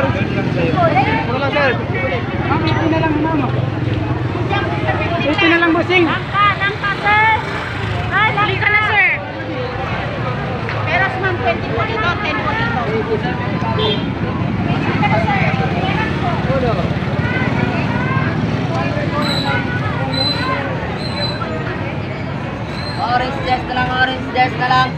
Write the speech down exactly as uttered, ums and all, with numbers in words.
Wala, sir. Ma'am, ito na lang, ma'am. Ito na lang, bossing. Langka, langka, sir. Ay, langka. Huli ka na, sir. Peras, ma'am, twenty po ito, ten po ito. Orange juice na lang, orange juice na lang.